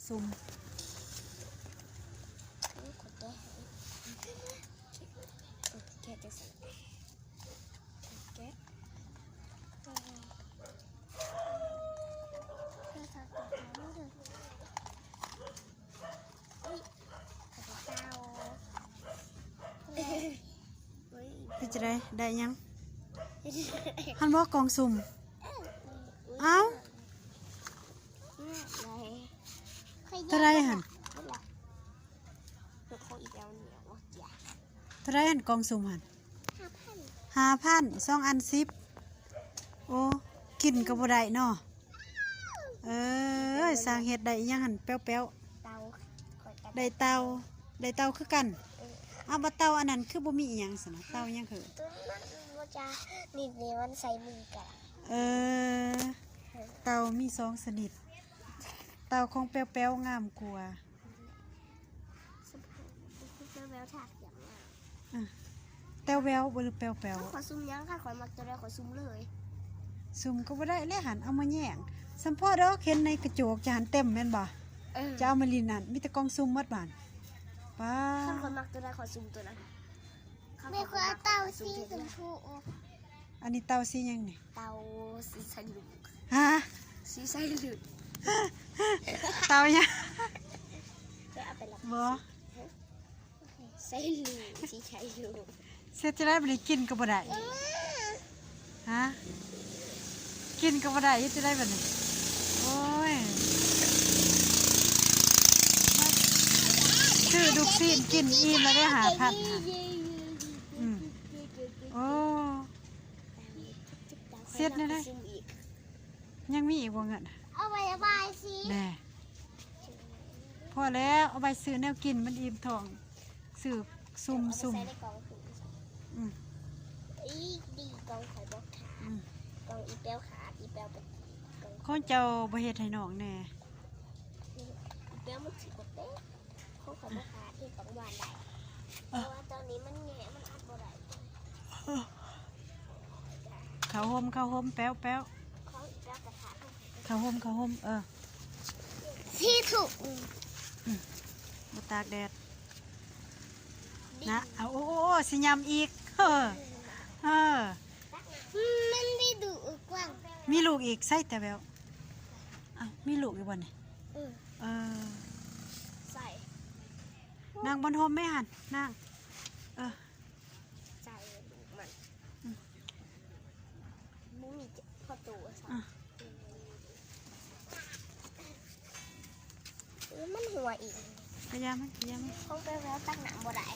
ຊຸ່ມ ແກະ ແກະ ແກະ ເປັນຈັ່ງໃດ ໄດ້ຫຍັງ? ຫັ້ນບໍ່ ກ່ອງສຸ່ມ? ເອົ້າ ເທົ່າໃດຫັ້ນ? ເທົ່າໃດຫັ້ນ ກ່ອງສຸ່ມຫັ້ນ? ຫ້າພັນ ສອງອັນສິບ. ໂອ້ ກິນກໍບໍ່ໄດ້ເນາະ. ເອີຍ ຊ່າງເຮັດ ໄດ້ອີ່ຫຍັງຫັ້ນ ແປວໆ? ເຕົາ ໄດ້ເຕົາ ໄດ້ເຕົາຄືກັນ. ເອີ ເອົາ ບໍ່ເຕົາອັນນັ້ນຄືບໍ່ມີອີ່ຫຍັງຊັ້ນນະ? ເຕົາຫຍັງເຮີ? ໂຕນັ້ນບໍ່ຈະ ນີ້ເດ ມັນໃສ່ມືກັນ. ເອີ ເຕົາມີສອງຊະນິດ ເຕົາຂອງແປວໆງາມກວ່າ. ແປວໆ ຖາກຢ່າງງາມ. ອາ ແປວໆ ບໍ່ ຫຼື ແປວໆ? ຂ້ອຍສຸ່ມຫຍັງ? ຄັນຂ້ອຍມັກຕົວໃດ ຂ້ອຍສຸ່ມເລີຍ. ສຸ່ມກໍບໍ່ໄດ້ແຫຼະຫັ້ນ ເອົາມາແຍ່ງ. ສຳເພາະດອກ ເຫັນໃນກະໂຈກຈະຫັ້ນເຕັມແມ່ນບໍ່? ເອີ ຈະເອົາມາຫຼິ້ນນັ້ນ ມີແຕ່ກ່ອງສຸ່ມໝົດບາດ. ປ້າ ຄັນຂ້ອຍມັກຕົວໃດ ຂ້ອຍສຸ່ມຕົວນັ້ນ. ແມ່ ຂ້ອຍເອົາເຕົາສີຊົມພູ. ອັນນີ້ເຕົາສີຫຍັງນີ້? ເຕົາສີໄຊລູກ. ຮະ? ສີໄຊລູກ. ເຕົາຫຍັງ? ບໍ່ ໄຊລູກ ສີໄຊລູກ. ເຮັດຈັ່ງໃດບັດນີ້ ກິນກໍບໍ່ໄດ້. ຮະ? ກິນກໍບໍ່ໄດ້ ເຮັດຈັ່ງໃດບັດນີ້? ໂອ້ຍ ຊື້ລູກຊີ້ນກິນອີ່ມແລ້ວເດ້ ຫ້າພັນ. ອືມ ໂອ້ ເຮັດແນວໃດ? ຍັງມີອີກບໍ່ເງິນ? ເອົາໄປລະບາຍສີ. ແນ່ ພໍແລ້ວ ເອົາໄປຊື້ແນວກິນ ມັນອີ່ມທ້ອງ ຊື້ຊຸ່ມໆ. ອືມ ອີກດີ ກ່ອງຂ້ອຍບໍ່ຂາດ. ອືມ ກ່ອງອີແປວຂາດ ອີແປວບໍ່ກິນ. ຂອງເຈົ້າບໍ່ເຮັດໃຫ້ນ້ອງແນ່? ອີແປວມັນຊິບໍ່ເຕັມ. ຂອງຂ້ອຍບໍ່ຂາດ ເຮັດປະມານໄດ້. ເອີ ເພາະວ່າຕອນນີ້ມັນແຫຍ່ ມັນອັດບໍ່ໄດ້. ເອີ ເຂົ້າຮົ່ມ ເຂົ້າຮົ່ມ ແປວໆ. ຂອງອີກແປວກະຂາດ. ເຂົ້າຮົ່ມ ເຂົ້າຮົ່ມ ເອີ ສີ່ຖົງ. ອືມ ບໍ່ຕາກແດດນະ. ເອົາ ໂອ້ ໂອ້ ໂອ້ ຊິຍຳອີກ. ເອີ ເອີ ມັນໄດ້ດຸກວ່າ ມີລູກອີກ ໃສ່ແຕ່ແວວ. ອ້າວ ມີລູກອີກບໍ່ນີ້? ເອີ ເອີ ໃສ່ ນັ່ງບົນຮົ່ມແມ່ຫັ້ນ ນັ່ງ. ເອີ ໃສ່ລູກມັນ. ອືມ ບໍ່ມີພໍໂຕ. ອືມ ເອີ ມັນຮົ່ວອີກ. ພະຍາມັນ ພະຍາມັນ. ຂອງແປວໆຕັກນ້ຳບໍ່ໄດ້.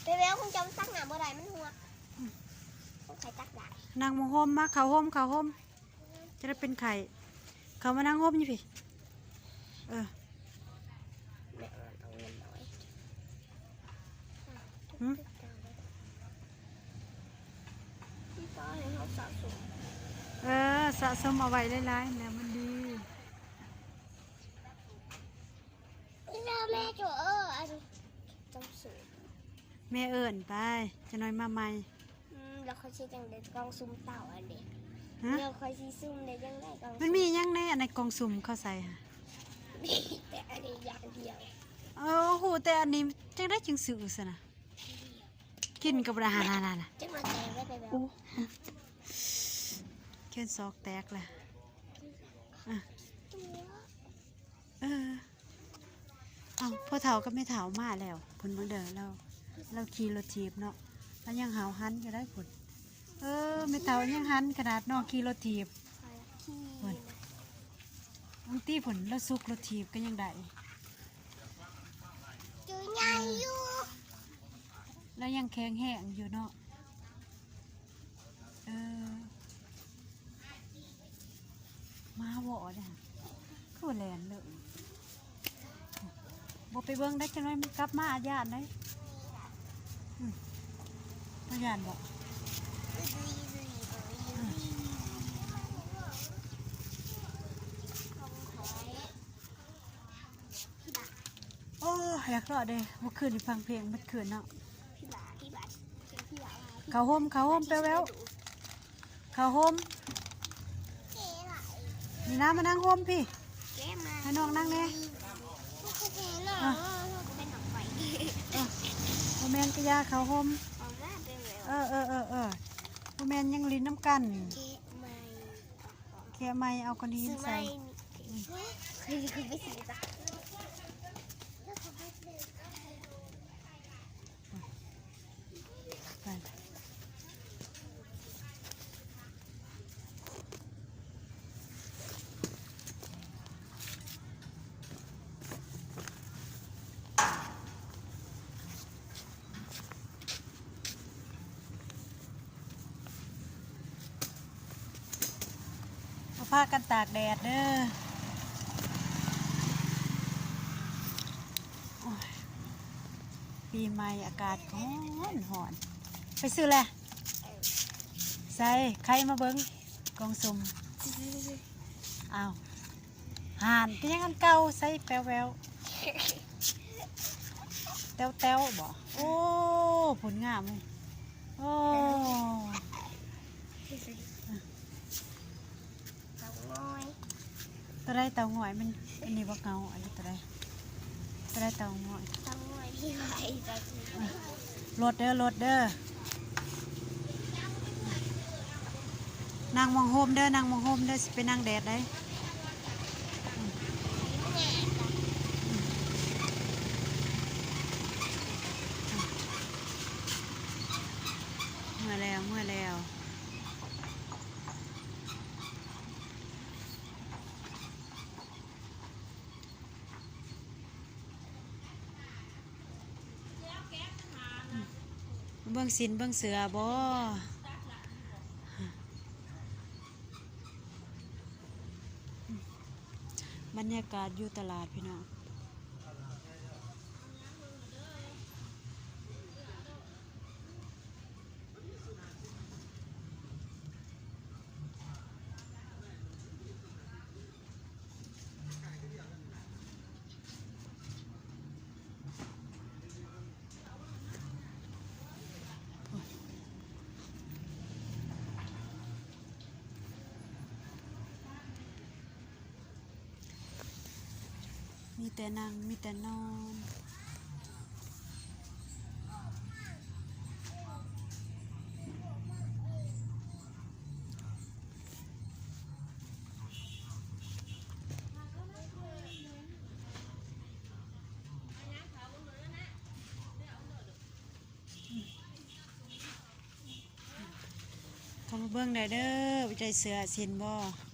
ແປວໆ ຂອງເຈົ້າຕັກນ້ຳບໍ່ໄດ້ ມັນຮົ່ວ. ອືມ ຂອງຂ້ອຍຕັກໄດ້. ນັ່ງມຸງຮົ່ມມາ ເຂົ້າຮົ່ມ ເຂົ້າຮົ່ມ. ຈະໄດ້ເປັນໄຂ້. ເຂົ້າມານັ່ງຮົ່ມຢູ່ພີ້. ເອີ ແມ່ເອົາເງິນໜ້ອຍ. ຫື? ເອີ ສະສົມເອົາໄວ້ຫຼາຍໆ ແລ້ວມັນດີ. ແມ່ເອີ້ນໄປ ຈັກໜ້ອຍມາໃໝ່. ອືມ ແລ້ວຂ້ອຍຊິຈັ່ງໄດ້ກ່ອງຊຸ່ມເຕົາອັນນີ້. ຮະ? ແລ້ວຂ້ອຍຊິຊຸ່ມໄດ້ຈັ່ງໃດກ່ອງ ມັນມີຫຍັງໃນອັນໃນກ່ອງຊຸ່ມເຂົາໃສ່ຫະ? ມີແຕ່ອັນນີ້ຢ່າງດຽວ. ເອີ ຮູ້ແຕ່ອັນນີ້ ຈັ່ງໃດຈຶ່ງຊື້ຊັ້ນນະ? ກິນກໍບໍ່ໄດ້ ຫັ້ນໆໆ. ຈັກໜ້ອຍແຕກໄດ້ໄປແລ້ວ. ໂອ້ ແຂນສອກແຕກແລ້ວ. ອະ ເອີ ເອົ້າ ພໍ່ເຖົ້າກັບແມ່ເຖົ້າມາແລ້ວ. ເພິ່ນເບິ່ງເດີ ລາວ ລາວຂີ່ລົດຖີບເນາະ ລາວຍັງຫ້າວຫັນຢູ່ໄດ໋ພຸ້ນ. ເອີ ແມ່ເຖົ້າຍັງຫັນຂະໜາດນ້ອງຂີ່ລົດຖີບພຸ້ນ. ບາງທີພຸ້ນລາວຊຸກລົດຖີບກໍຍັງໄດ້. ໂຕໃຫຍ່ຢູ່ ລາວຍັງແຂງແຮງຢູ່ເນາະ. ເອີ ໝາວໍເດ້ ຄືແລ່ນເລີຍ. ບໍ່ໄປເບິ່ງໄດ໋ ຈັກໜ້ອຍມັນກັບມາຢ້ານໄດ໋. ອືມ ບໍ່ຢ້ານບໍ? ອືມ ໂອ້ ຢາກເລາະເດ້ ເມື່ອຄືນນີ້ຟັງເພງໝົດຄືນເນາະ. ເຂົ້າຮົ່ມ ເຂົ້າຮົ່ມ ແປວໆ ເຂົ້າຮົ່ມ. ນີ້ນະ ມານັ່ງຮົ່ມພີ້ ໃຫ້ນ້ອງນັ່ງແດ່. ຢາເຂົ້າຮົ່ມ ເອົາມາເບິ່ງແລ້ວ ເອີ ເອີ ເອີ ເອີ ບໍ່ແມ່ນ ຍັງຫຼິ້ນນຳກັນ ແກະໃໝ່ ແກະໃໝ່ ເອົາກ້ອນຫີນໃສ່ ຊື້ໃໝ່ ນີ້ຄືໄປຊື້ຈ້ະ ໄປ ເຮົາພາກັນຕາກແດດເດີ ໂອ້ຍ ປີໃໝ່ອາກາດຮ້ອນໆ ໄປຊື້ແຫຼະ ໃສ່ ໄຂ່ມາເບິ່ງ ກ່ອງສຸ່ມ ອ້າວ ຫັ້ນ ກໍຍັງອັນເກົ່າ ໃສ່ແປວແວວ ແຕ້ວໆ ບໍ ໂອ້ ຜົນງາມເລີຍ ໂອ້ ເຕົາງອຍ ໂຕໃດເຕົາງອຍ ມັນ ອັນນີ້ບໍ່ເອົາ ອັນນີ້ໂຕໃດ ໂຕໃດເຕົາງອຍ ເຕົາງອຍທີ່ວ່າໄອ້ຈັກນີ້ ລົດເດີ ລົດເດີ ນັ່ງໝ່ອງຮົ່ມເດີ ນັ່ງໝ່ອງຮົ່ມເດີ ຊິໄປນັ່ງແດດໃດ ເມື່ອຍແລ້ວ ເມື່ອຍແລ້ວ. ເບິ່ງສິນເບິ່ງເສືອບໍ ບັນຍາກາດຢູ່ຕະຫຼາດພີ່ນ້ອງ. ມີແຕ່ນັ່ງ ມີແຕ່ນອນ. ເຂົ້າມາເບິ່ງໄດ້ເດີ ໄດ້ເສື້ອສິນບໍ່?